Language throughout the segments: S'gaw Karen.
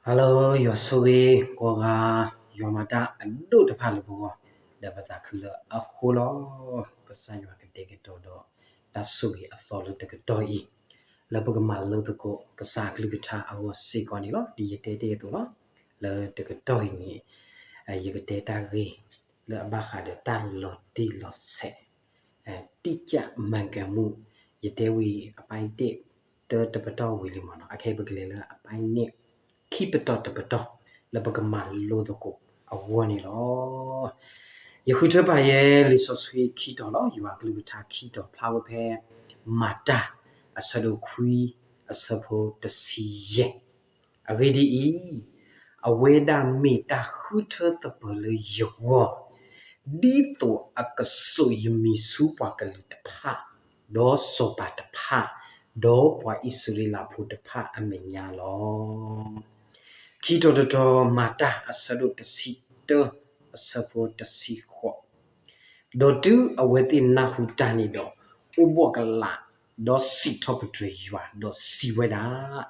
Hello ယွၤဆိၣ်ဂ့ၤကိးဂၤ, ယွၤမၤတၢ်အဒိၣ်တဖၣ်လၢပဂီၢ် ဒီးပသးခုလၢအဃိလီၤ. ကစၢ်ယွၤကတဲာ်ကတီၤဒီးတၢ်ဆိၣ်ဂ့ၤအသီလၢတကတီၢ်အံၤ, လၢပကမၤလိသကိးကစၢ်အကလုၢ်ကထါအဂီၢ်စ့ၢ်ကီးန့ၣ်လီၤ. ဒ်ယတဲတ့ၢ်အသိးလီၤ, လၢတကတီၢ်အံၤန့ၣ် ယကတဲတၢ်ဂ့ၢ် လၢအဘၣ်ဃးဒီးတၢ်လီၤတံၢ်လီၤဆဲး တိကျမှန်ကန်မှု ယတဲဝံၤအပိုင်းတ့ၢ် တၢတပတီၢ်ဝံၤလံမ့ၢ်နီၤ, အခဲအံၤပကလဲၤလၢအပိုင်းန့ၣ် ခံပတီၢ်တပတီၢ် လၢပကမၤလိသကိးအဂီၢ်န့ၣ်လီၤ. ယဃုထၢဘၣ်ယဲလံာ်စီဆှံခံတီၤလီၤ. ယွၤကလုၢ်ကထါခံတီၤဖျါဝဲဖဲ မၤတၢ် အဆၢဒိၣ်ခွံ အဆၢဖိတဆံယဲၢ် အဂ့ၢ်ဒ်အံၤ, အဝဲဒၣ်မ့ၢ်တၢ်ဃုထၢသပၢၤလၢယဂီၢ်, ဒ်သိးအကစိာ်ယမံၤဆူပှၤကလုာ်တဖၣ်, ဒီးစီၤပၤတဖၣ်, ဒီးပှၤအံၣ်စရ့လးဖိတဖၣ်အမဲာ်ညါလီၤ. ခံတီၤတတီၤ မၤတၢ်အဆၢဒိၣ်တဆံတၢ အဆၢဖိတဆံဃိး ဒီးတုၤအဝဲသ့ၣ်နၢ်ဟူတၢ်န့ၣ်ဒီး အိၣ်ဘှီၣ်ကလာ်, ဒီးစံးထီၣ်ပတြၢၤယွၤ, ဒီးစံးဝဲဒၣ်,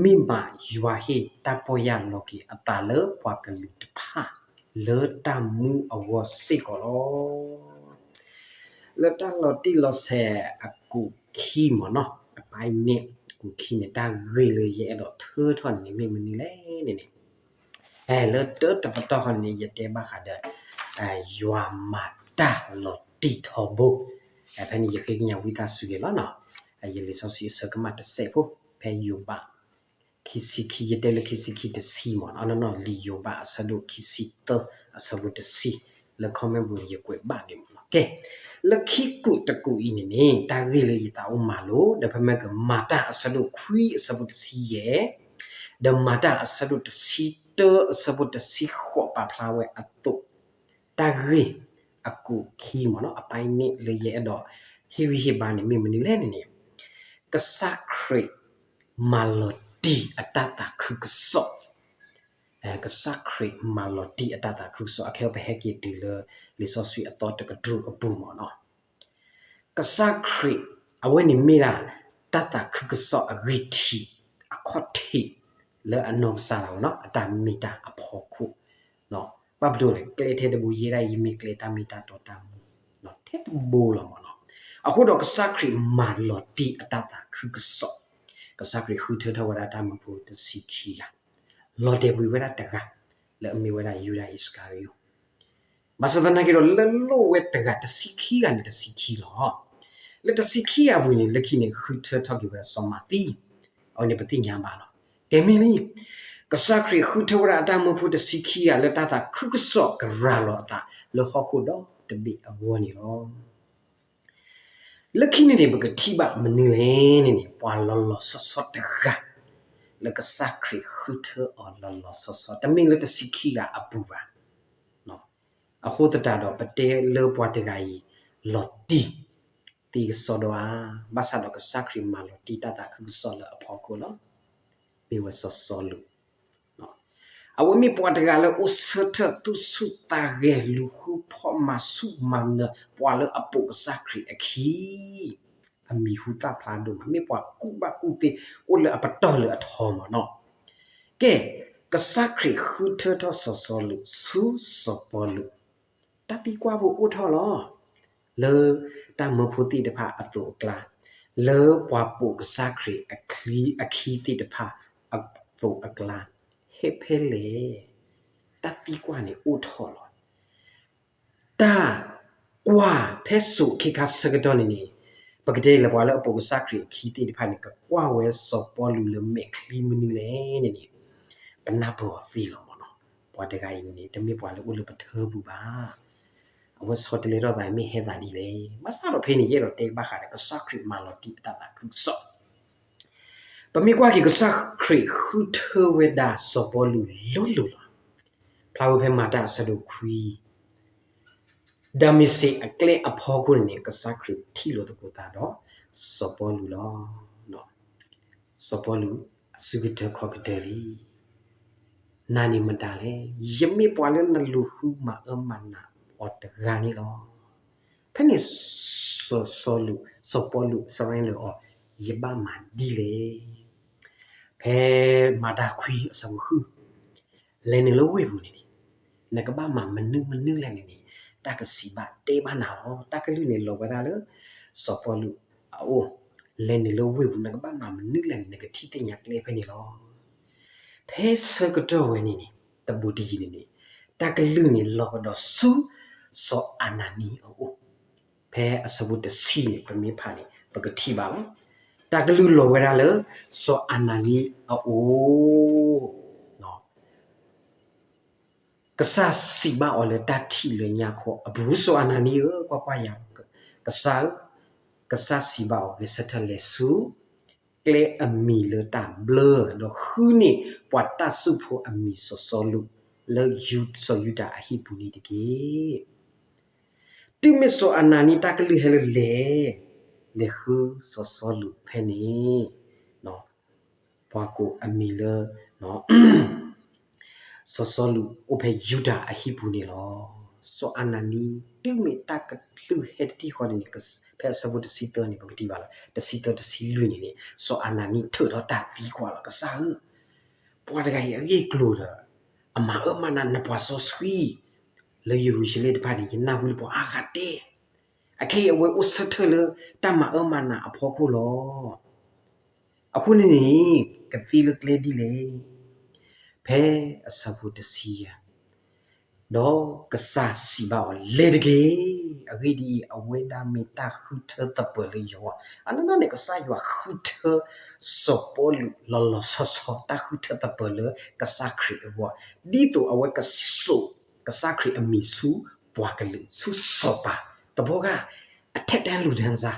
မ့ၢ်မးယွၤဟ့ၣ်တၢ်ပီၢ်ယၢ်လီၤက့ၤအသးလၢပှၤကလုာ်တဖၣ် လၢတၢ်မူအဂီၢ်စ့ၢ်ကီးလီၤ. လၢတၢ်လီၤတံၢ်လီၤဆဲးအကူာ်ခံမ့ၢ်နီၤ, အပိုင်းန့ၣ် အကူာ်ခံန့ၣ် တၢ်ဂ့ၢ်လၢယအဲၣ်ဒိးထၢထီၣ်န့ၣ် မ့ၢ်မနုၤလဲၣ်န့ၣ်န့ၣ် လၢတၢတပတီၢ်ဃီန့ၣ် ယတဲဘၣ်ဃးဒီး ယွၤမၤတၢ်လီၤတံၢ်ထီဘိ, ဖဲန့ၣ်ယဃ့ကညးဝံသးစူၤက့ၤလီၤ. ယလံာ်စီဆှံအဆၢကမၣ်တစဲးဖိ ဖဲယိၤဘး ခံဆံခံ, ယတဲလၢခံဆံခံတဆံမ့ၢ်နီၤ, နီၢ်နီၢ်လံာ်ယိၤဘးအဆၢဒိၣ်ခံဆံသၢ အဆၢဖိတဆံ လၢ comment ပူၤန့ၣ် ယကွဲးဘၣ်က့ၤမ့ၢ်နီၤ. ကဲ, လၢခံကူာ်တကူာ်အံၤန့ၣ်န့ၣ် တၢ်ဂ့ၢ်လၢယသးအိၣ်မၤလိ ဒီးဖဲမ့ၢ်ကမၤတၢ်အဆၢဒိၣ်ခွံအဆၢဖိတဆံယဲၢ် ဒီးမၤတၢ်အဆၢဒိၣ်တဆံတၢအဆၢဖိတဆံဃိးပာ်ဖျါဝဲအသိး, တၢ်ဂ့ၢ်အကူာ်ခံမ့ၢ်နီၤ, အပိုင်းန့ၣ် လၢယအဲၣ်ဒိးဟ့ၣ်ဂံၢ်ဟ့ၣ်ဘါန့ၣ် မ့ၢ်မနုၤလဲၣ်န့ၣ်န့ၣ်, ကစၢ်ခရံာ်မၤလီၤတံၢ်အတၢ်သးခုကစီၣ်, ကစၢ်ခရံာ်မၤလီၤတံၢ်အတၢ်သးခုကစီၣ်, အခဲအံၤပဟဲက့ၤတုၤလၢ လံာ်စီဆှံအသီတကတြူၢ်အပူၤမ့ၢ်နီၤ. ကစၢ်ခရံာ် အဝဲန့ၣ်မ့ၢ်ဒၣ် တၢ်သးခုကစီၣ်အဂံၢ်ထံး အခီၣ်ထံး လၢအနီၢ်ကစၢ်ဒၣ်ဝဲနီၤ အတၢ်မ့ၢ်တၢ်အဖီခိၣ်, ဘၣ်မနုၤလဲၣ် ကျဲထဲတဘိ ယဲဒၣ်ယမ့ၢ်ကျဲ တၢ်မ့ၢ်တၢ်တီတၢ်မူ ထဲတဘိလီၤမ့ၢ်နီၤ. အဃိဒီးကစၢ်ခရံာ်မၤလီၤတံၢ်အတၢ်သးခုကစီၣ်, ကစၢ်ခရံာ်ဃုထၢထီၣ်ဝဲဒၣ်တၢ်မၢဖိတဆံခံဂၤ, လီၤတဲာ်ကွံာ်ဝဲဒၣ်တဂၤ လၢအမ့ၢ်ဝဲဒၣ်ယူဒၤအံၣ်စကၤရံယိၣ် ဘၣ်ဆၣ်သနာ်က့ဒီး လၢလိၣ်ဝဲတဂၤ တဆံခံဂၤန့ၣ် တဆံခံလီၤ. လၢတဆံခံဂၤပူၤန့ၣ် လၢခံန့ၣ် ဃုထၢထီၣ်က့ၤဝဲဒၣ်စီၤမၤသံ, အဝဲန့ၣ်ပသ့ၣ်ညါဘၣ်လီၤ. ကဲမ့ၢ်လံ, ကစၢ်ခရံာ်ဃုထၢဝဲဒၣ်အတၢ်မၢဖိတဆံခံဂၤ လၢတၢ်သးခုကစီၣ်ကရၤလီၤအသး လၢဟီၣ်ခိၣ်ဒီတဘ့ၣ်အဂီၢ်န့ၣ်လီၤ. လၢခံန့ၣ်န့ၣ် ပကထံၣ်ဘၣ်မနုၤလဲၣ်န့ၣ်န့ၣ် ပှၤလီၤလီၤဆီဆီတဂၤ လၢကစၢ်ခရံာ်ဃုထၢအီၤလီၤလီၤဆီဆီ တမ့ၢ်လၢတဆံခံဂၤအပူၤဘၣ်. အဃိသတးဒီး ပတဲလၢပှၤတဂၤအံၤ လီၤတံၢ်သ့ကစီဒီဧါ, ဘၣ်ဆၣ်ဒီးကစၢ်ခရံာ်မၤလီၤတံၢ်တၢ်သးခုကစီၣ်လၢအဖီခိၣ်လီၤ. မ့ၢ်ဝဲစီၤစီလူး အဝဲမ့ၢ်ပှၤတဂၤလၢအိၣ်ဆၢထၢၣ်သူၣ်ဆူၣ်သးဂဲၤ လူၤဃုဖီၣ်မၤဆူၣ်မၤနၢၤ ပှၤလၢအပိာ်ကစၢ်ခရံာ်အခံ, အမံၤဟူသၣ်ဖျါဒိၣ်မး မ့ၢ်ပှၤကူၣ်ဘၣ်ကူၣ်သ့ အိၣ်လၢအပတီၢ်လၢအထီမ့ၢ်နီၤ. ကဲ, ကစၢ်ခရံာ်ဃုထၢထီၣ်စီၤစီလူးဆူစီၤပီလူး, တၢ်သံကွၢ်ဖိအိၣ်ထီၣ်လီၤ. လၢတၢ်မၢဖိသ့ၣ်တဖၣ်အသိးအကျါ, လၢပှၤပိာ်ကစၢ်ခရံာ်အခံသ့ၣ်တဖၣ်အသိးအကျါ, ဟဲဖဲလဲၣ်, တၢ်သံကွၢ်န့ၣ်အိၣ်ထီၣ်လီၤ. တၢ်ကွၢ်ဖဲစိၤအခ့ခါဆၢကတီၢ်န့ၣ်န့ၣ်, ပကတဲလၢပှၤလၢအပိာ်ကစၢ်ခရံာ်အခံသ့ၣ်တဖၣ်န့ၣ် ကကွၢ်ဝဲစီၤပီလူးလၢမဲာ်ချံမနုၤလဲၣ်န့ၣ်န့ၣ်, ပနၢ်ပၢၢ်အီၤသ့လီၤမ့ၢ်နီၤ. ပှၤတဂၤအံၤန့ၣ် တမ့ၢ်ပှၤလၢအိၣ်လၢပထၢပူၤဘၣ်. အဝဲဆီတလဲထီၣ်သးမ့ၢ်ဟဲသးဒ်လဲၣ်. ဘၣ်ဆၣ်ဒီးဖဲန့ၣ် ယအဲၣ်ဒိးတဲဘၣ်ဃးဒီးကစၢ်ခရံာ်မၤလီၤတံၢ်အတၢ်သးခုကစီၣ်. ပမ့ၢ်ကွၢ်က့ၤကစၢ်ခရံာ်ဃုထၢဝဲဒၣ်စီၤပီလူးလိၤလိၤလီၤ. ဖျါဝဲဖဲမၤတၢ်အဆၢဒိၣ်ခွံ ဒၤမ့းစ့းအကျဲအဖီခိၣ်န့ၣ်န့ၣ် ကစၢ်ခရံာ်ထံၣ်လိာ်သကိးသးဒီးစီၤပီလူးလီၤ. စီၤပီလူး အစုကတၢၢ်ခီၣ်ကတၢၢ်လံ. နၤန့ၣ်မတၤလဲၣ်. ယမ့ၢ်ပှၤလၢနလူၤဃုမၤအၢမၤနးအီၤတဂၤန့ၣ်လီၤ. ဖဲန့ၣ် စီၤစီလူး, စီၤပီလူး surrender အီၤ, ယဘၣ်မၤဒ်လဲၣ်. ဖဲမၤတၢ်ခွံအဆၢဖိဃု, လဲၤနုာ်လၢဝ့ၢ်ပူၤန့ၣ်န့ၣ်, နကဘၣ်မၤမနုၤမနုၤလဲၣ်န့ၣ်န့ၣ်, တၢ်ကစံးဘၣ်တဲဘၣ်နၤလီၤ. တၢ်ကလုၢ်န့ၣ်လီၤဝဲဒၣ်လၢ စီၤပီလူးအအိၣ်, လဲၤနုာ်လၢဝ့ၢ်ပူၤ နကဘၣ်မၤမနုၤလဲၣ်န့ၣ် နကထံၣ်သ့ၣ်ညါကျဲဖဲန့ၣ်လီၤ. ဖဲဆၢကတီၢ်ဝဲန့ၣ်န့ၣ်, တဘူးတယံၤန့ၣ်န့ၣ်, တၢ်ကလုၢ်န့ၣ်လီၤကဒီးဆူ စီၤအနၤနံအအိၣ်. ဖဲအဆၢဖိတဆံန့ၣ် ပမ့ၢ်ဖးန့ၣ် ပကထံၣ်ဘၣ်လီၤ. တၢ်ကလုၢ်လီၤဝဲဒၣ်လၢ စီၤအနၤနံအအိၣ်, ကစၢ်စံးဘၣ်အီၤလၢတၢ်ထံၣ်လၢညါခီအပူၤ, စီၤအနၤနံဧၢ, ကွၢ်ကွၢ်ယၤ, ကစၢ်ဧၢ, ကစၢ်စံးဘၣ်အီၤ, ဂဲၤဆၢထၢၣ်လဲၤဆူ ကျဲအမံၤလၢတၢ်ဘျၢ, ဒီးဃုန့ၢ်ပှၤတၢ်စူၢ်ဖိအမံၤစီၤစီလူး လၢစီၤယူဒၤအဟံၣ်ပူၤန့ၣ်တက့ၢ်. တုၤမ့ၢ်စီၤအနၤနံတၢ်ကလုၢ်ဟဲလၢလဲၤ, လဲၤဃုစီၤစီလူးဖဲန့ၣ်, ပှၤကိးအမံၤလၢ စီၤစီလူးအိၣ်ဖဲယူဒၤအဟံၣ်ပူၤန့ၣ်လီၤ. စီၤအနၤနံ တုၤမ့ၢ်တၢ်ကလုၢ်ဟဲတထံၣ်ဃီန့ၣ်န့ၣ်, ဖဲအဆၢဖိတဆံသၢန့ၣ် ပကထံၣ်ဘၣ်လီၤ, တဆံသၢ တဆံလွံၢ်န့ၣ်န့ၣ်, စီၤအနၤနံထုးထီၣ်တၢ်သံကွၢ်လီၤ, ကစၢ်ဧၢ, ပှၤတဂၤအံၤအဂ့ၢ်အကျိၤဒီး အမၤအၢမၤနး နပှၤစီဆှံ လၢယရူၤၡလ့ၣ်တဖၣ်န့ၣ် ယနၢ်ဟူလၢပှၤအါဂၤတဲ, အခဲအံၤအဝဲအိၣ်ဆၢထၢၣ်လၢတၢ်မၤအၢမၤနးအဖီခိၣ်လီၤ. အဃိန့ၣ်န့ၣ် ကသ့လၢကျဲဒ်လဲၣ်. ဖဲအဆၢဖိတဆံယဲၢ်, ဒီးကစၢ်စံးဘၣ်အီၤ, လဲၤတက့ၢ်. အဂ့ၢ်ဒ်အံၤ, အဝဲဒၣ်မ့ၢ်တၢ်ဃုထၢသပၢၤလၢယဂီၢ်, အနီၢ်နီၢ်န့ၣ် ကစၢ်ယွၤဃုထၢစီၤပီလူးလီၤလီၤဆီဆီ, တၢ်ဃုထၢသပၢၤလၢကစၢ်ခရံာ်အဂီၢ်, ဒ်သိးအဝဲကစိာ်ကစၢ်ခရံာ်အမံၤဆူပှၤကလုာ် ဆူစီၤပၤ, တဘျီဂၤ အထဲတဲလူၤဒၢစါ,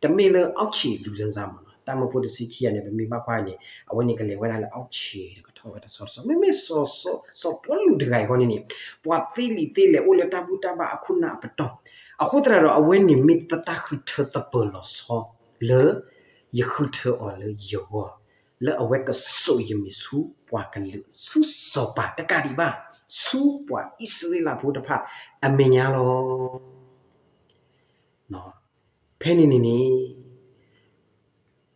တမ့ၢ်လၢအီၣ်ဆံးလူၤဒၢစါမးနီၤ. တၢ်မၢဖိတဆံခံဂၤန့ၣ် ပမ့ၢ်ဘၣ်ကွၢ်န့ၣ် အဝဲန့ၣ်ကလဲၤဝဲဒၣ်လၢအီၣ်ဆံးတကထီၣ်ဝဲတဆီတဆီ, မ့မ့ၢ်စီၤပီလူးတဂၤအံၤဃီန့ၣ်န့ၣ်, ပှၤသ့လံာ်သ့လဲၢ်အိၣ်လၢတၢ်ဘူၣ်တၢ်ဘါအခိၣ်နၢ်အပတီၢ်, အဃိသတးဒီး အဝဲန့ၣ်မ့ၢ်တၢ်ဃုထၢသပၢၤလီၤဆီလၢ ယဃုထၢအီၤလၢယဂီၢ်, လၢအဝဲကစိာ်ယမံၤဆူပှၤကလုာ် ဆူစီၤပၤတကးဒံးဘၣ်, ဆူပှၤအံၣ်စရ့လးဖိတဖၣ်အမဲာ်ညါလီၤ. ဖဲန့ၣ်န့ၣ်န့ၣ်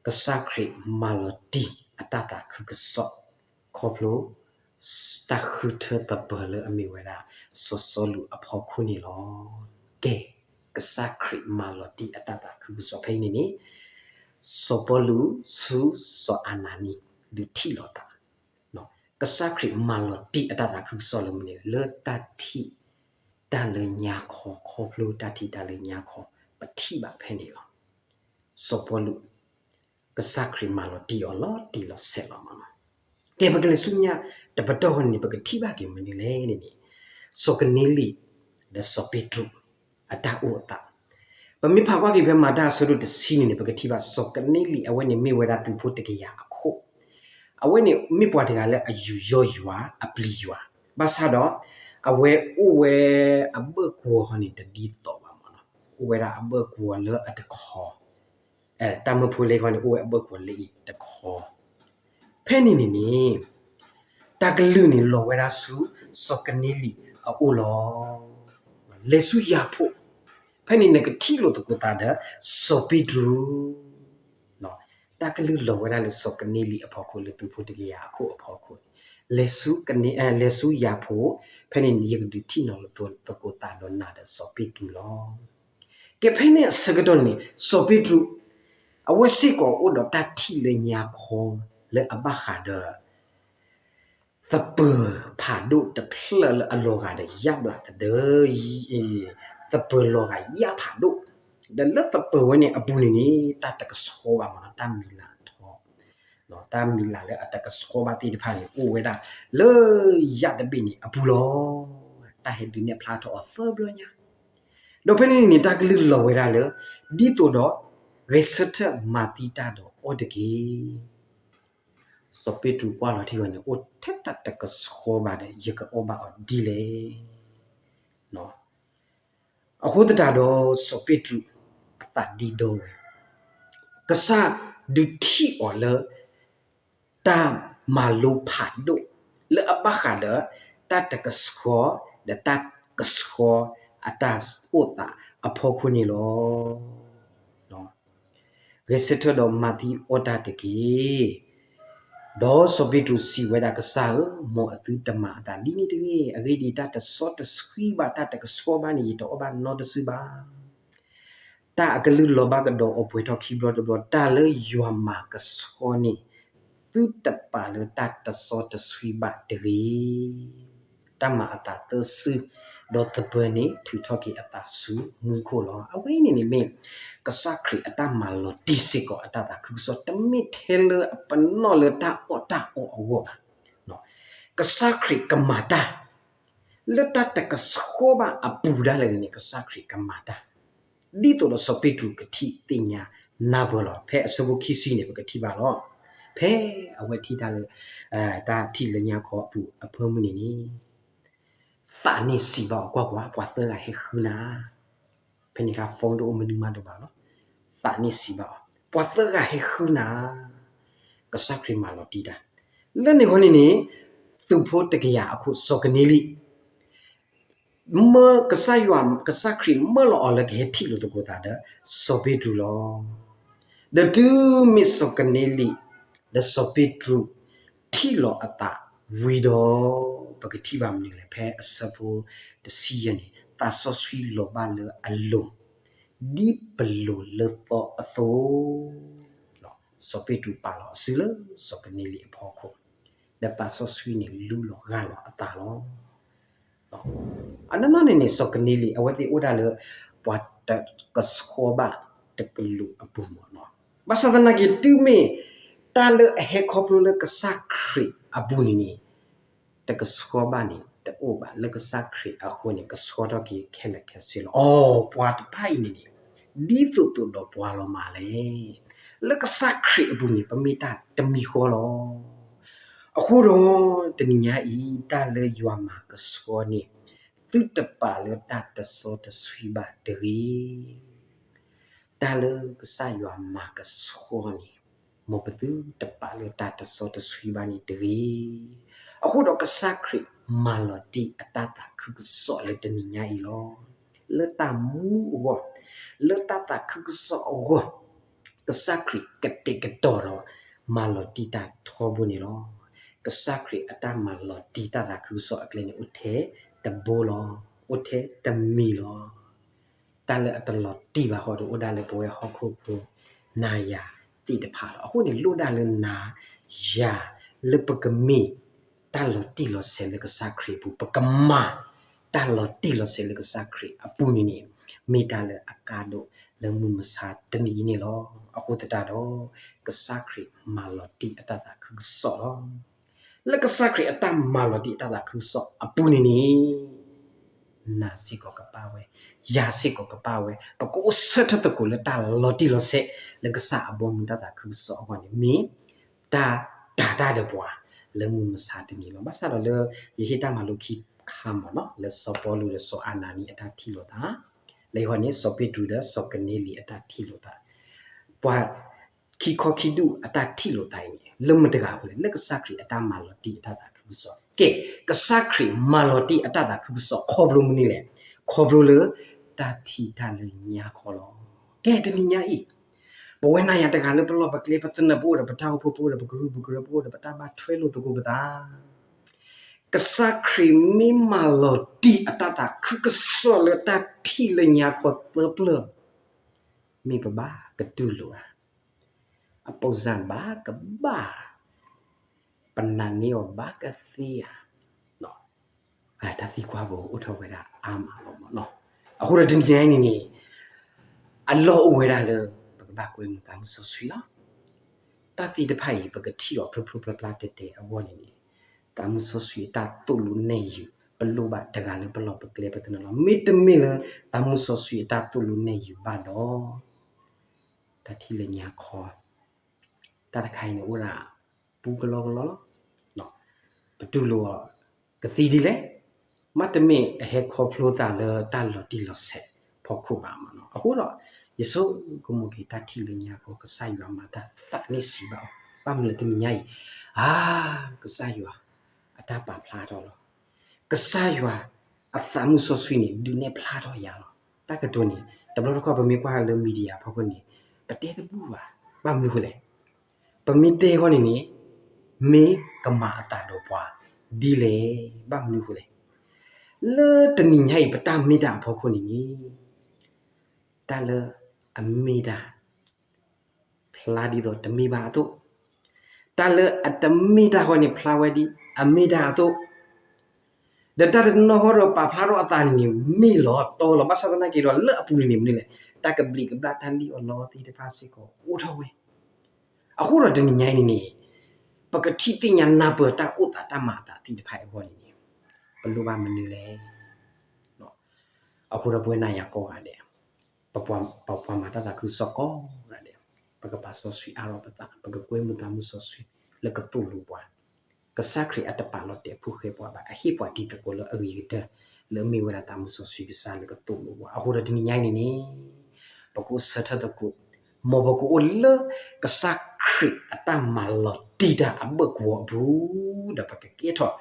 ကစၢ်ခရံာ်မၤလီၤတံၢ်အတၢ်သးခုကစီၣ် ခီဖျိ တၢ်ဃုထၢသပၢၤလၢအမ့ၢ်ဝဲဒၣ် စီၤစီလူးအဖီခိၣ်န့ၣ်လီၤ. ကဲ, ကစၢ်ခရံာ်မၤလီၤတံၢ်အတၢ်သးခုကစီၣ်ဖဲအံၤန့ၣ်န့ၣ်, စီၤပီလူးဆူစီၤအနၤနံ ဒုးထံၣ်လိာ်သး ကစၢ်ခရံာ်မၤလီၤတံၢ်အတၢ်သးခုကစီၣ်လၢမနုၤန့ၣ် လၢတၢ်ထံၣ်တၢ်လၢညါခီ, ခီဖျိတၢ်ထံၣ်တၢ်လၢညါခီ ပထံၣ်ဘၣ်ဖဲန့ၣ်လီၤ. စီၤပီလူး ကစၢ်ခရံာ်မၤလီၤတံၢ်အီၤလီၤတံၢ်လီၤဆဲးလီၤမးလီၤ. ကဲ ပကလဲၤဆူညါတပတီၢ်ဃီန့ၣ် ပကထံၣ်ဘၣ်က့ၤမနုၤလဲၣ်န့ၣ်န့ၣ်, စီၤကနံလံး ဒီးစီၤပ့းတရူး အတၢ်အိၣ်အသး, ပမ့ၢ်ဖးကွၢ်က့ၤဖဲမၤတၢ်အဆၢဒိၣ်တဆံန့ၣ်န့ၣ် ပကထံၣ်ဘၣ် စီၤကနံလံး အဝဲန့ၣ်မ့ၢ်ဝဲဒၣ်သုးဖိတကယၤအခိၣ်, အဝဲန့ၣ်မ့ၢ်ပှၤတဂၤလၢအယူးယီၣ်ယွၤ အပျံၤယွၤ, ဘၣ်ဆၣ်ဒီး အဝဲအိၣ်ဝဲအဘၢၣ်ကွီၤဃီန့ၣ် တဒ်သိးဘၣ်မးလီၤ, အိၣ်ဝဲဒၣ်အဘၢၣ်ကွီၤလၢအတခီ တၢ်မၢဖိလၢဃီန့ၣ် အိၣ်ဝဲအဘၢၣ်ကွီၤလၢအံၤတခီ, ဖဲန့ၣ်န့ၣ်န့ၣ် တၢ်ကလုၢ်န့ၣ်လီၤဝဲဒၣ်ဆူ စီၤကနံလံးအအိၣ်လီၤ. လဲၤဆူယၤဖိး, ဖဲန့ၣ်နကထံၣ်လိာ်သကိးသးဒီးစီၤပ့းတရူး, တၢ်ကလုၢ်လီၤဝဲဒၣ်လၢစီၤကနံလံးအဖီခိၣ် လၢသုးဖိတကယၤအခိၣ်အဖီခိၣ်, လဲၤဆူယၤဖိး, ဖဲန့ၣ်ယကဒုးထံၣ်နီၤလိာ်သကိးသးဒီးနၤဒီးစီၤပ့းတရူးလီၤ. ကဲ ဖဲန့ၣ်အဆၢကတီၢ်န့ၣ် စီၤပ့းတရူး အဝဲစ့ၢ်ကီးအိၣ်ဒီးတၢ်ထံၣ်လၢညါခီ လၢအဘၣ်ဃးဒီး သပၢၤဖးဒိၣ်တဖျၢၣ်လၢအလီၤဂာ်ဒီးယၣ်ဘျးသဒၢ, သပၢၤလီၤဂာ်ယၣ်ဖးဒိၣ်, ဒီးလၢသပၢၤဝဲန့ၣ်အပူၤန့ၣ်န့ၣ် တၢ်တကဆှီဘၣ်မးလီၤ, တၢ်မံၤလၤထီ, တၢ်မံၤလၤလၢအတကဆှီဘၣ်သ့ၣ်တဖၣ်န့ၣ် အိၣ်ဝဲဒၣ်လၢယၣ်တဘ့ၣ်န့ၣ်အပူၤလီၤ. တၢ်ဟဲဒုးနဲၣ်ဖျါထီၣ်အီၤသၢဘျီညါ, ဒီးဖဲန့ၣ်န့ၣ် တၢ်ကလုၢ်လီၤဝဲဒၣ်လၢ ဒ်သိးဒီး ဂဲၤဆၢထၢၣ်မၤသံတၢ်ဒီးအီၣ်တက့ၢ်. စီၤပ့းတရူးကွၢ်လီၤထံဝဲန့ၣ် အိၣ်ထဲတၢ်တကဆှီဘၣ်ဒီး ယကအီၣ်ဘၣ်အီၤဒ်လဲၣ်. အဃိသတးဒီး စီၤပ့းတရူးအသးဒ့ဒီဝဲ, ကစၢ်ဒုးထံၣ်အီၤလၢ တၢ်မၤလိဖးဒိၣ် လၢအဘၣ်ဃးဒီး တၢ်တကဆှီ ဒီးတၢ်ကဆှီအတၢ်အိၣ်သးအဖီခိၣ်န့ၣ်လီၤ. ဂဲၤဆၢထၢၣ်ဒီးမၤသံအီၣ်တၢ်တက့ၢ်. ဒီးစီၤပ့းတရူးစံးဝဲဒၣ်, ကစၢ်ဧၢ, မ်အသုတမၤအသးဒ်န့ၣ်တဂ့ၤ. အဂ့ၢ်ဒ်အံၤ, တၢ်တစီတဆှံဘၣ်, တၢ်တကဆှီဘၣ်န့ၣ် ယတအီၣ်ဘၣ်နီတစုဘၣ်. တၢ်အကလုၢ်လီၤဘၣ်ကဒီးအီၤပှဲၤထီၣ်ခံဘျီတဘျီ, တၢ်လၢယွၤမၤကဆှီန့ၣ် သုတပာ်လၢတၢ်တစီတဆှံဘၣ်တဂ့ၤ. တၢ်မၤအသးသၢစု, ဒီးသပၢၤန့ၣ်ထုးထီၣ်က့ၤအသးဆူမူခိၣ်လီၤ. အဝဲအံၤန့ၣ်န့ၣ်မ့ၢ် ကစၢ်ခရံာ်အတၢ်မၤလီၤတံၢ်စ့ၢ်ကီးအတၢ်သးခုကစီၣ်, တမ့ၢ်ထဲလၢအပနီၣ်လၢတၢ်အီၣ်တၢ်အီအဂီၢ်ဘၣ်. ကစၢ်ခရံာ်ကမၤတၢ် လၢတၢ်တကဆှီဘၣ်အပူၤဒၣ်လဲာ်န့ၣ် ကစၢ်ခရံာ်ကမၤတၢ်, ဒ်သိးဒီးစီၤပ့းတရူးကထံၣ်သ့ၣ်ညါနၢ်ပၢၢ်လီၤ. ဖဲအဆၢဖိခံဆံန့ၣ် ပကထံၣ်ဘၣ်လီၤ. ဖဲအဝဲထံၣ်တၢ်လၢ တၢ်ထံၣ်လၢညါခီအပူၤအဖၢမုၢ်န့ၣ်န့ၣ် သးန့ၣ်စံးဘၣ်အီၤ, ကွၢ်ကွၢ်, ပှၤသၢဂၤဟဲဃုနၤ. ဖဲန့ၣ်အခါ phone တအိၣ်မနုၤမးဒံးဘၣ်လီၤ. သးန့ၣ်စံးဘၣ်အီၤ, ပှၤသၢဂၤဟဲဃုနၤ. ကစၢ်ခရံာ်မၤလီၤတံၢ်တၢ်. လၢန့ၣ်ဃီန့ၣ်န့ၣ် သုးဖိတကယၤအခိၣ် စီၤကန့လံ မၢကစၢ်ယွၤ, ကစၢ်ခရံာ်မၢလီၤအီၤလၢကဟဲထံၣ်လိာ်သကိးသးဒီး စီၤပ့းတရူးလီၤ. ဒီးတုၤမ့ၢ်စီၤကန့လံ ဒီးစီၤပ့းတရူး ထံၣ်လီၤအသးဝံၤဒီး ပကထံၣ်ဘၣ်မနုၤလဲၣ်, ဖဲအဆၢဖိတဆံယဲၢ်န့ၣ် သးစီဆှံလီၤဘၣ်လၢအလိၤ ဒ်ပလိၤလၢသီအသိး စီၤပ့းတရူးပာ်လီၤအစုလၢစီၤကန့လံအဖီခိၣ်, ဒီးသးစီဆှံန့ၣ်လူလီၤဂၢ်လီၤအသးလီၤ. အနီၢ်နီၢ်န့ၣ်န့ၣ် စီၤကန့လံ အဝဲသ့ၣ်အိၣ်ဒၣ်လၢ ပှၤတကဆှီဘၣ်တကလုာ်အပူၤမ့ၢ်နီၤ. ဘၣ်ဆၣ်သနာ်က့ တုၤမ့ၢ်တၢ်လၢအဟဲခီဖျိလၢကစၢ်ခရံာ်အပူၤန့ၣ်န့ၣ် တကဆှီဘၣ်န့ၣ် တအိၣ်ဘၣ်. လၢကစၢ်ခရံာ်အဃိန့ၣ် ကဆှီထီၣ်က့ၤခဲလၢာ်ခဲဆ့လီၤ. အိ ပှၤတဖၣ်အံၤန့ၣ်န့ၣ် ဒ်သိးသိးဒီးပှၤလီၤမးလဲၣ်. လၢကစၢ်ခရံာ်အပူၤန့ၣ် ပမ့ၢ်တၢ်တမံၤဃီလီၤ. အဃိဒီး တနံၤညါအံၤ တၢ်လၢယွၤမၤကဆှီန့ၣ် သုတပာ်လၢတၢ်တစီတဆှံဘၣ်တဂ့ၤ. တၢ်လၢကစၢ်ယွၤမၤကဆှီန့ၣ် မ်ပသုတပာ်လၢတၢ်တစီတဆှံဘၣ်န့ၣ်တဂ့ၤ. အဃိဒီးကစၢ်ခရံာ်မၤလီၤတံၢ်အတၢ်သးခုကစီၣ်လၢတနံၤညါအံၤလီၤ. လၢတၢ်မူအဂီၢ်, လၢတၢ်သးခုကစီၣ်အဂီၢ်, ကစၢ်ခရံာ်ကတဲာ်ကတီၤဒီး မၤလီၤတံၢ်တၢ်ထီဘိန့ၣ်လီၤ. ကစၢ်ခရံာ်အတၢ်မၤလီၤတံၢ်တၢ်သးခုကစီၣ်အကျဲန့ၣ် အိၣ်ထဲတဘိလီၤ. အိၣ်ထဲတမံၤလီၤ. တၢ်လၢအတလီၤတံၢ်ဘၣ်ဃီဒီး အိၣ်ဒၣ်လၢပဝဲဟီၣ်ခိၣ်ဖိ နၤယၤသ့ၣ်တဖၣ်လီၤ. အဃိန့ၣ် လိၣ်ဒၣ်လၢနၤယၤ လၢပကမ့ၢ်တၢ်လီၤတံၢ်လီၤဆဲးလၢကစၢ်ခရံာ်အပူၤ, ပကမၤတၢ်လီၤတံၢ်လီၤဆဲးလၢကစၢ်ခရံာ်အပူၤန့ၣ်န့ၣ် မ့ၢ်တၢ်လၢအကါဒိၣ်လၢမုၢ်မဆါတနံၤအံၤန့ၣ်လီၤ. အဃိသတးဒီး ကစၢ်ခရံာ်မၤလီၤတံၢ်အတၢ်သးခုကစီၣ်လီၤ. လၢကစၢ်ခရံာ်အတၢ်မၤလီၤတံၢ်အတၢ်သးခုကစီၣ်အပူၤန့ၣ်န့ၣ် နၤစ့ၢ်ကီးကပၣ်ဝဲ, ယၤစ့ၢ်ကီးကပၣ်ဝဲ, ပကအိၣ်ဆၢထၢၣ်သကိးလၢတၢ်လီၤတံၢ်လီၤဆဲး လၢကစၢ်အဘီအမုၢ်တၢ်သးခုကစီၣ်အဂီၢ်န့ၣ် မ့ၢ်တၢ်တၤတၢ်ဒီးပှၤ လၢမုၢ်မဆါတနံၤလီၤ. ဘၣ်ဆၣ်ဒီးလၢ ယဟ့ၣ်တၢ်မၤလိခံခါမ့ၢ်နီၤ လၢစီၤပီလူးဒီးစီၤအၤနၤနံအတၢ်ထံၣ်လိာ်သး, လၢယဂီၢ်န့ၣ် စီၤပ့းတရူးဒီးစီၤကန့လံအတၢ်ထံၣ်လိာ်သး, ပှၤ ခံခီခံဒူၣ်အတၢ်ထံၣ်လိာ်သးအံၤန့ၣ် လၢမတဂၤအဃိလဲၣ်, လၢကစၢ်ခရံာ်အတၢ်မၤလီၤတံၢ်အတၢ်သးခုကစီၣ်. ကဲ, ကစၢ်ခရံာ်မၤလီၤတံၢ်အတၢ်သးခုကစီၣ် ခီဖျိမနုၤလဲၣ်, ခီဖျိလၢတၢ်ထံၣ်တၢ်လၢညါခီလီၤ. ကဲ, တနံၤညါအံၤ ပဝဲနၤယၤတဂၤလၢပလီၢ်ပကျဲ ပသနၢၣ် ပအိၣ်ဒီးပတၢ်အိၣ်ဖှိၣ် ပအိၣ်ဒီးပကရူၢ်ပကရၢ ပအိၣ်ဒီးပတၢ်ဘၣ်ထွဲလိာ်သကိးပသး ကစၢ်ခရံာ်မ့ၢ်မၤလီၤတံၢ်အတၢ်သးခုကစီၣ်လၢတၢ်ထံၣ်လၢညါခီသၢဖျၢၣ်, မ့ၢ်ပဘၣ်ကတူၢ်လိာ်ဧါ, အပိစၢ်ဘၣ်ကဘၣ်, ပနာ်န့ၢ်အီၤဘၣ်ကသ့ဧါ. တၢ်သံကွၢ်ပူၤအိၣ်ထီၣ်ဝဲဒၣ်အါမးလီၤမ့ၢ်နီၤ. အဃိဒီးတနံၤညါအံၤန့ၣ်န့ၣ် အလီၢ်အိၣ်ဝဲဒၣ်လၢ ပကဘၣ်ကွဲမုာ်သးမုၢ်စီဆှံလီၤ. တၢ်သ့ၣ်တဖၣ်အံၤ ပကထံၣ်အီၤဖျိဖျိဖျါဖျါတဲာ်တဲာ်အဂီၢ်န့ၣ်န့ၣ် သးမုၢ်စီဆှံအတၢ်သိၣ်လိနဲၣ်ယုာ် ပလိၣ်ဘၣ်တဂၤလၢပလီၢ်ပကျဲပသနၢၣ်လီၤ. မ့တမ့ၢ်လၢ သးမုၢ်စီဆှံအတၢ်သိၣ်လိနဲၣ်ယုာ်ဘၣ်ဒီး တၢ်ထံၣ်လၢညါခီ တၢ်တခါအံၤန့ၣ် အိၣ်ဒၣ်ပူကလီကလီလီၤ. ပတူၢ်လိာ်အီၤကသံဒ်လဲၣ်, မ့တမ့ၢ်အဟဲခီဖျိသးလၢတၢ်လီၤတံၢ်လီၤဆဲးဖီခိၣ်ဘၣ်မ့ၢ်နီၤ. အဃိဒီး ယဆိကမိၣ်က့ၤတၢ်ထံၣ်လၢညါခီ ကစၢ်ယွၤမၤတၢ်သးန့ၣ်စံးဘၣ်အီၤ, ဘၣ်မနုၤလဲၣ်တနံၤညါအံၤ, အါ, ကစၢ်ယွၤ အတၢ်ပာ်ဖျါထီၣ်လီၤ. ကစၢ်ယွၤ အသးမုၢ်စီဆှံန့ၣ် ဒုးနဲၣ်ဖျါထီၣ်ယၤလီၤ. တၢ်ကတိၤန့ၣ် တဘျီတခီၣ်ပမ့ၢ်ကွၢ်လၢ media ဖီခိၣ်န့ၣ် ပတဲတဘူၣ်ဘၣ်. ဘၣ်မနုၤဃိလဲၣ်, ပမ့ၢ်တဲဃီန့ၣ်န့ၣ် မ့ၢ်ကမၤအသးဒီးပှၤဒ်လဲၣ်. ဘၣ်မနုၤအဃိလဲၣ်. လၢတနံၤညါအံၤ ပတၢ်မ့ၢ်တၢ်အဖီခိၣ်န့ၣ်န့ၣ် တၢ်လၢအမ့ၢ်တၢ် ဖျါဒ်သိးတမ့ၢ်ဘၣ်အသိး, တၢ်လၢအတမ့ၢ်တၢ်ဃီန့ၣ် ဖျါဝဲဒ်အမ့ၢ်တၢ်အသိး, ဒီးတၢ်တနီၤဃီဒီးပာ်ဖျါထီၣ်အသးန့ၣ်န့ၣ် မ့ၢ်လီၤတီလီၤ. ဘၣ်ဆၣ်သနာ်က့ဒီး လၢအပူၤန့ၣ်န့ၣ် မနုၤလဲၣ်, တၢ်ကဘျံးကဘျၣ် တၢ်လံၣ်အီၣ်လီအီၣ်သ့ၣ်တဖၣ်စ့ၢ်ကီးအိၣ်ထီၣ်ဝဲ. အဃိဒီးတနံၤညါအံၤန့ၣ်န့ၣ် ပကထံၣ်သ့ၣ်ညါနၢ်ပၢၢ်တၢ်အိၣ်သးတၢ်မၤအသးသ့ၣ်တဖၣ်အံၤအဂီၢ်န့ၣ်န့ၣ် ပလိၣ်ဘၣ်မနုၤလဲၣ်. အဃိဒီးပဝဲနၤယၤကိးဂၤဒဲး ပပှၤမၤတၢ်သးခုကစီၣ်ကိးဂၤဒဲး ပကပာ်စီဆှံအါထီၣ်ပသး, ပကကွဲမုာ်သးမုၢ်စီဆှံလၢကသိၣ်လိပှၤ. ကစၢ်ခရံာ်အတပာ်လီၤတဲာ်ဖိဃဲပှၤဘၣ်, အဟ့ၣ်ပှၤတံၤသကိးလၢအဂ့ၤကတၢၢ် လၢအမ့ၢ်ဝဲဒၣ်သးမုၢ်စီဆှံကစၢ်လၢကသိၣ်လိပှၤ. အဃိဒီးတနံၤညါအံၤန့ၣ်န့ၣ် ပကအိၣ်ဆၢထၢၣ်သကိး, မ်ပကအိၣ်လၢကစၢ်ခရံာ်အတၢ်မၤလီၤတံၢ်တၢ်အဘၢၣ်ကဝီၤအပူၤ, ဒီးပကကဲထီၣ်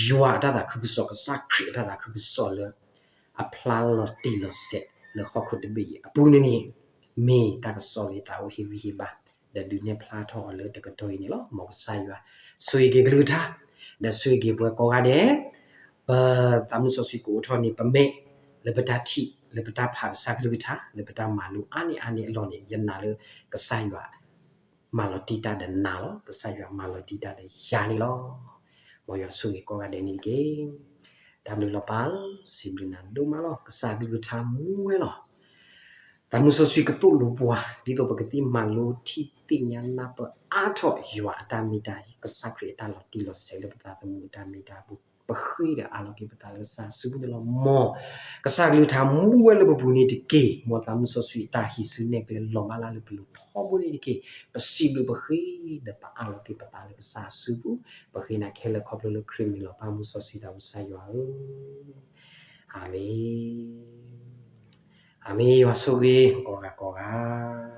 ယွၤအတၢ်သးခုကစီၣ်, ကစၢ်ခရံာ်အတၢ်သးခုကစီၣ်လၢ အဖျါလီၤတံၢ်လီၤဆဲးလၢဟီၣ်ခိၣ်တဘ့ၣ်အံၤအပူၤန့ၣ်န့ၣ်, မ့ၢ်တၢ်ကစီၣ်လၢသးအိၣ်ဟ့ၣ်ဂံၢ်ဟ့ၣ်ဘါ, ဒီးဒုးနဲၣ်ဖျါထီၣ်အီၤလၢတကတီၢ်အံၤန့ၣ်လီၤ. မ်ကစၢ်ယွၤဆိၣ်ဂ့ၤက့ၤကလုၢ်ကထါ, ဒီးဆိၣ်ဂ့ၤက့ၤပှၤကိးဂၤဒဲး, ပသးမုၢ်စီဆှံကအိၣ်ထီၣ်န့ၣ် ပမဲာ်, လၢပတၢ်ထံၣ်, လၢပတၢ်ဖးကစၢ်ကလုၢ်ကထါ, လၢပတၢ်မၤလိအါန့ၢ်အါန့ၢ်အလီၢ်န့ၣ် ယနာ်လၢကစၢ်ယွၤ မၤလီၤတံၢ်တၢ်ဒီးနၤလီၤ. ကစၢ်ယွၤမၤလီၤတံၢ်တၢ်ဒီးယၤန့ၣ်လီၤ. မ်ယွၤဆိၣ်ဂ့ၤကိးဂၤဒဲးန့ၣ်တက့ၢ်. တၢ်ဘျုးလီၤပၢ်, စံးဘျုးနၤဒိၣ်မးလီၤ. ကစၢ်ကလုၢ်ကထါမူဝဲလီၤ. သးမုၢ်စီဆှံကသိၣ်လိပှၤ ဒ်သိးပကသ့မၤလိထံၣ်သ့ၣ်ညါနၢ်ပၢၢ်အါထီၣ်ယွၤအတၢ်မ့ၢ်တၢ်, ကစၢ်ခရံာ်အတၢ်လီၤတံၢ်လီၤဆဲးလၢပသးသမူအတၢ်မ့ၢ်တၢ်အပူၤ, ပဃ့ဒီးအးလီၤက့ၤပသးလၢကစၢ်အစုပူၤန့ၣ်လီၤ. မ်ကစၢ်ကလုၢ်ကထါမူဝဲလၢပပူၤန့ၣ်တက့ၢ်. မ်သးမုၢ်စီဆှံအတၢ်ဟံးစုနဲၣ်ကျဲလီၤဘၣ်လၢပလိၤထီဘိန့ၣ်တက့ၢ်. ပစံးဘျုးပဃ့ဒီးပအးလီၤက့ၤပသးလၢကစၢ်အစုပူၤ, ပဃ့နၤခဲလၢာ်ခီဖျိလၢခရံာ်မ့ၢ်လီၤ. ပၢ်မုၢ်စီဆှံသးပှၢ်ကစၢ်ယွၤဧၢ, အၤမ့ၣ်. အၤမ့ၣ်, ယွၤဆိၣ်ဂ့ၤ ကိးဂၤကိးဂၤ.